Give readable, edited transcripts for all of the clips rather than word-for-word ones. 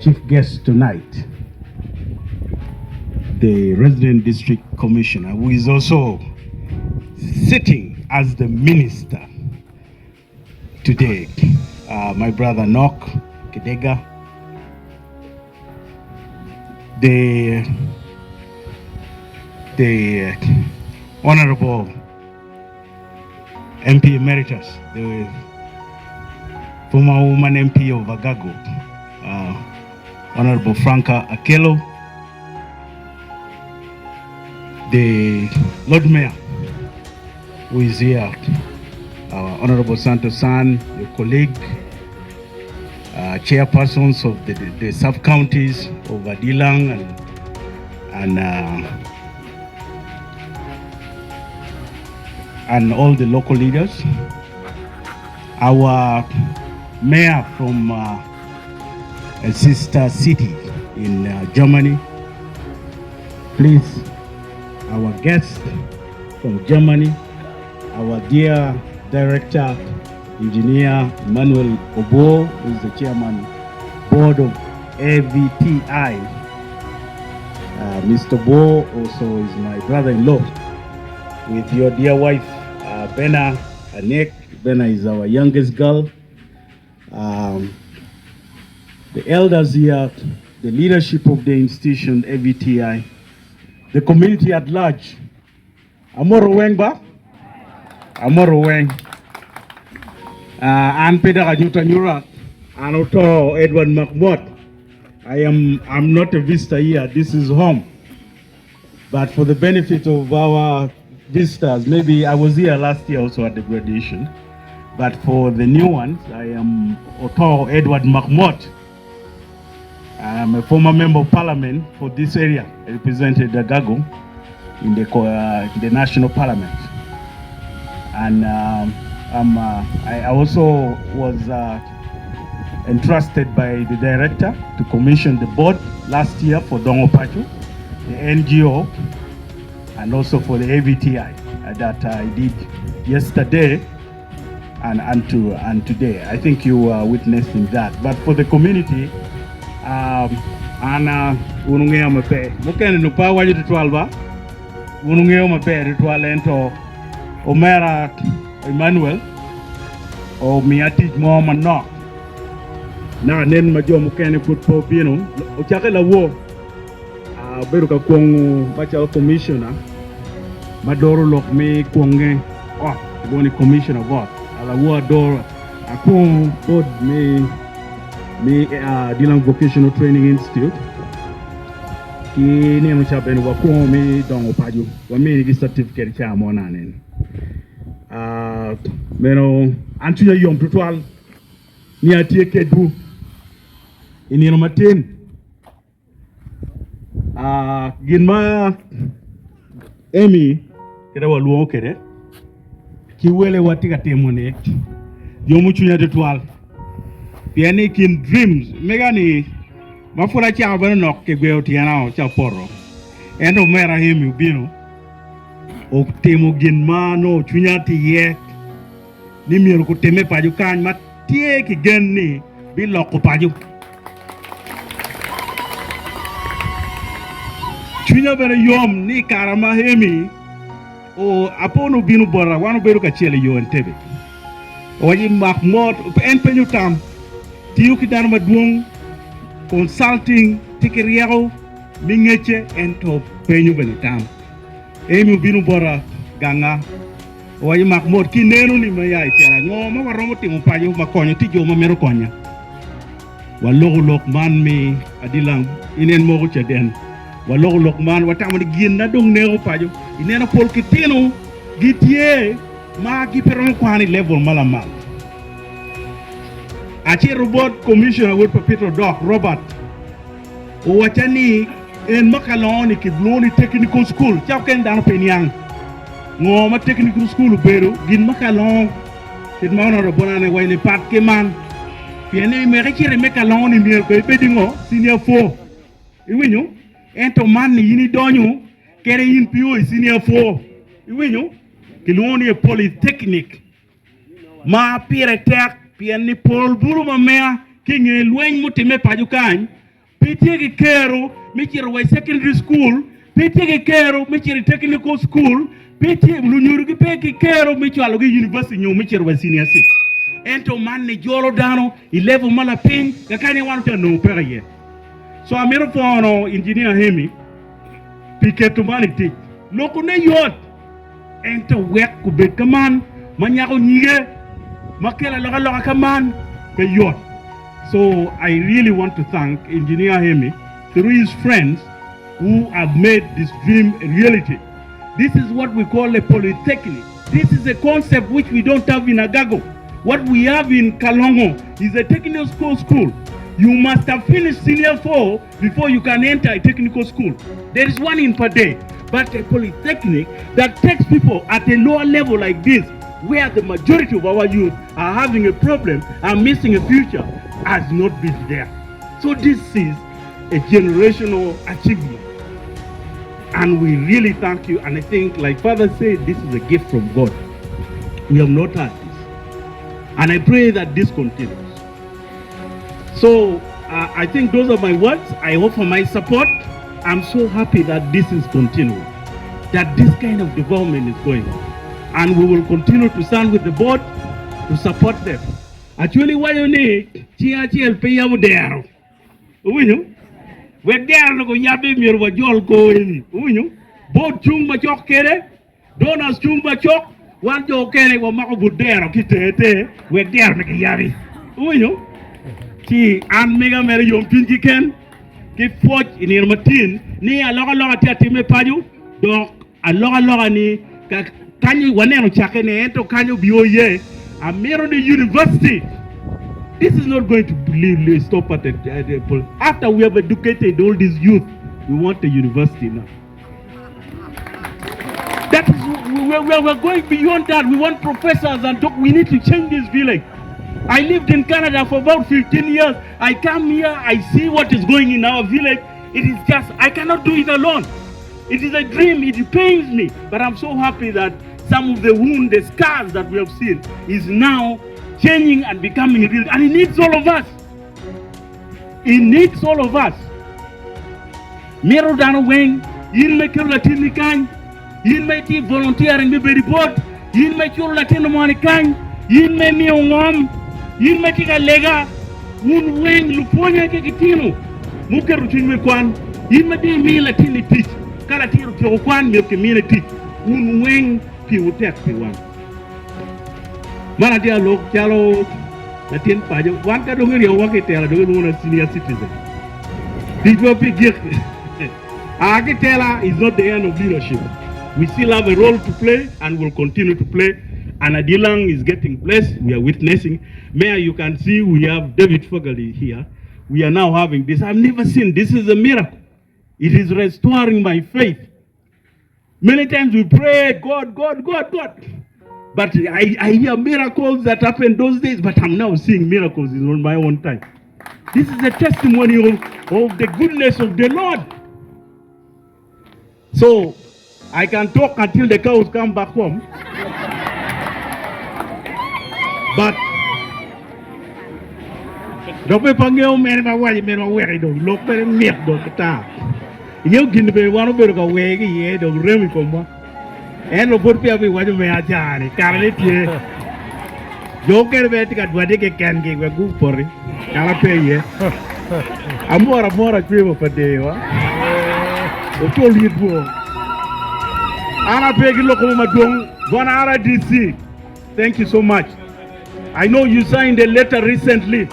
chief guest tonight, the resident district commissioner who is also sitting as the minister today, uh, my brother Nok Kidega, the, the Honorable MP Emeritus, the former woman MP of Agago, uh, Honorable Franca Akello, the Lord Mayor who is here, uh, Honorable Santo San, your colleague, uh, chairpersons of the, the, the sub-counties of Adilang and, and, uh, and all the local leaders, our mayor from uh, a sister city in uh, Germany, please, our guest from Germany, our dear director, engineer Emmanuel Obo, who is the chairman board of AVTI. Uh, Mr. Bo also is my brother-in-law with your dear wife, uh, Bena Anek. Bena is our youngest girl. Um, the elders here, the leadership of the institution, AVTI, the community at large. Amoro weng ba? Amoro weng. Uh, an pe dok anyuto anyuta. An oto Edward Makmot. I am I'm not a visitor here. This is home. But for the benefit of our visitors, maybe I was here last year also at the graduation. But for the new ones, I am Oto Edward Makmot. I'm a former member of parliament for this area. I represented Agago in the, uh, the national parliament. And um, I'm, uh, I also was uh, entrusted by the director to commission the board last year for Dongo Pacho, the NGO, and also for the AVTI uh, that I did yesterday and, and, to, and today. I think you are witnessing that. But for the community, um, an uh, un ungeo maber. Mukene nu pa waco tutwal ba? Un ungeo maber tutwal ento omera Emmanuel omiya tic mo manok. Naka nen ma jo mukene pud pe obino, ocake lawor. Abedo ka kwongo macalo commissioner ma doro lok me kwonge ot, kilwongo ni commissioner of oath. Alawor adoro akwongo board me me Adilang Vocational Training Institute ki nino ca bene wakwongo me dongo paco waminigi certificate ca mo nanen. Meno an cwinya yom tutwal ni atye kedwu i nino matin. Gin ma Amy kite walwongo kwede ki welewa tye ka timo-ni yomo cwinya tutwal pien ni i kin dreams mega-ni ma pud acako bene onok kigweyo tyena ci apoto ento omera Amy obino otimo gin ma nongo cwinya tye iye ni myero gutimme paco kany ma tye ki gen ni biloko paco. Cwinya bene yom ni i kare ma Amy apo ni obino bota, wan obedo kacel i yo Entebbe. Owaco ni mak mot, en penyo tam, tiyo ki dano madwong, consulting, tye ki ryeko me ngecce ento penyo bene tam. Amy obino bota ganga, owaco mak mot ki neno ni ma ya i tyela, ngo ma waromo timo paco ma konyo tye jo ma mito konya. Waloko lok man mi adilang inen moko caden. Waloko lok man watamo ni gin na dong neko paco ineno pol ki tino gitye ma gi pe romo kwan i level ma lamal. Acito bot Commissioner wod pa Peter Odok Robert owacca ni en ma kalongo ni kilwongo ni technical school ca okene dano pe niang ngo ma technical school obedo gin ma kalongo Kit ma onongo bonane waco ni pat ki man, pien ni myero icit i me ka longo ni myero kono ibed i ngo? Senior four. Iwinyo? Ento man ni in idonyo kede in pe io i senior four. Iwinyo? Kilwongo ni polytechnic ma pire tek pien ni pol bulu ma meya ki i nge lweny mutimme paco kany. Pe itye ki kero me cito wa i secondary school, pe itye ki kero me cito i technical school, pe itye, lunyodogi pe ki kero me cwalogi i university nyo me cito wa i senior six. Ento man ni jolo dano i level ma lapiny kakany wan watye ka nongo peko iye. So amito pwono Engineer Hemi pi keto man i tic. Loko ne yot ento wek obed kaman ma nyako nyige ma kelo alokaloka kaman pe yot. So I really want to thank Engineer Hemi through his friends who have made this dream a reality. This is what we call a polytechnic. This is a concept which we don't have in Agago. What we have in Kalongo is a technical school school. You must have finished senior 4 before you can enter a technical school. There is one in Pade, but a polytechnic that takes people at a lower level like this, where the majority of our youth are having a problem, are missing a future, has not been there. So this is a generational achievement. And we really thank you. And I think, like Father said, this is a gift from God. We have not had this. And I pray that this continues. So I think those are my words. I offer my support. I'm so happy that this is continuing, that this kind of development is going on. And we will continue to stand with the board to support them. Actually, waco ni cing acel pe yabo dero. Iwinyo? Wek dero dong oyabbe myero wajol kor eni. Iwinyo? Board cung macok kede. Donors cung macok, wan jo okene wamako but dero ki tenge tenge wek dero pe kiyabi. Iwinyo? Ci an mega mere yomcwiny kiken ki pwoc i nino matin ni alokaloka tye atime paco dok alokaloka ni ka kany waneno cakke ni ento kany obio iye amito ni university this is not going to stop at the, after we have educated all these youth we want a university now. That is, we, we, we're going beyond that. We want professors and doc- we need to change this village. I lived in Canada for about 15 years. I come here, I see what is going in our village. It is just, I cannot do it alone. It is a dream, it pains me. But I'm so happy that some of the wound, the scars that we have seen is now changing and becoming real. And it needs all of us. It needs all of us. Mito dano weng, in ma ikelo latinni kany, in ma itye volunteering me bedo i bot, in ma iculo latin moni kany, in ma imiyo ngom, in ma itye ka lega, wun weng lupwonye ki gitino muketo cwinywu i kwan, in ma dong imiyo latinni tic, ka latin otyeko kwan myero kimine tic, wun weng piwu tek pi wan. Man atye alok calo latin paco, wan ka dong iryemowa ki i tela dong ilwongo na senior citizen. Ticwa pi gik a ki tela is not the end of leadership. We still have a role to play and will continue to play and Adilang is getting blessed, we are witnessing. Mayor, you can see we have David Fagali here. We are now having this. I've never seen this is a miracle. It is restoring my faith. Many times we pray, God, God, God, God. But I, I hear miracles that happened those days, but I'm now seeing miracles in my own time. This is a testimony of, of the goodness of the Lord. So I can talk until the cows come back home. But dok be pe angeyo mene ma awaco mene ma aweko dong lok bene mit dong ata. Ingeyo gin bene wan obedo ka wer ki iye dong rem i komwa. Ento pud peya obiwaco me aca-ni, karene tye. Jo mukene bene tye ka dwadde kekengi wek gupoti, kara pe iye. Amoro amora cwemo pa deyowa, ocul yitwu. An ape ki lok mo madwong, Bwana RDC, thank you so much. I know you signed a letter recently,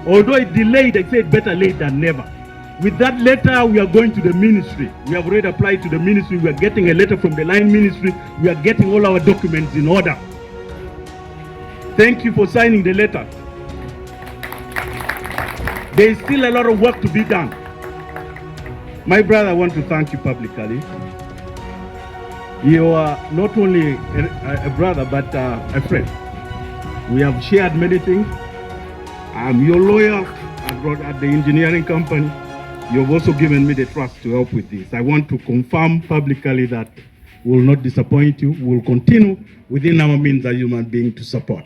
although it delayed, I said better late than never. With that letter, we are going to the ministry. We have already applied to the ministry. We are getting a letter from the line ministry. We are getting all our documents in order. Thank you for signing the letter. There is still a lot of work to be done. My brother, I want to thank you publicly. You are not only a, a brother, but uh, a friend. We have shared many things. I'm your lawyer at, at the engineering company. You've also given me the trust to help with this. I want to confirm publicly that we will not disappoint you. We will continue within our means as human beings to support.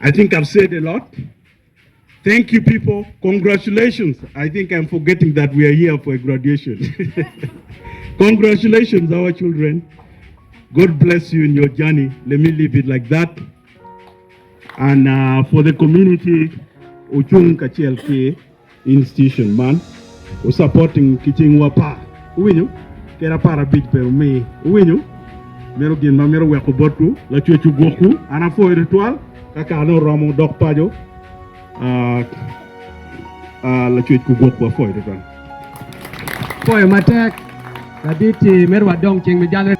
I think I've said a lot. Thank you people. Congratulations. I think I'm forgetting that we are here for a graduation. Congratulations, our children. God bless you in your journey. Let me leave it like that. And uh, for the community, Uchung kacel ki institution man, u supporting ki cingwu apar. Wuwinyo? Kede 15 bene wumi. Wuwinyo? Meno gin ma mito weko botwu. Lacwec ogwokwu. An apwoyo tutwal ka kare oromo dok paco. Uh, uh, Lacwec ogwokwu apwoyo tutwal. Pwoyo matek ladit-ti myero wadong ceng me jalo.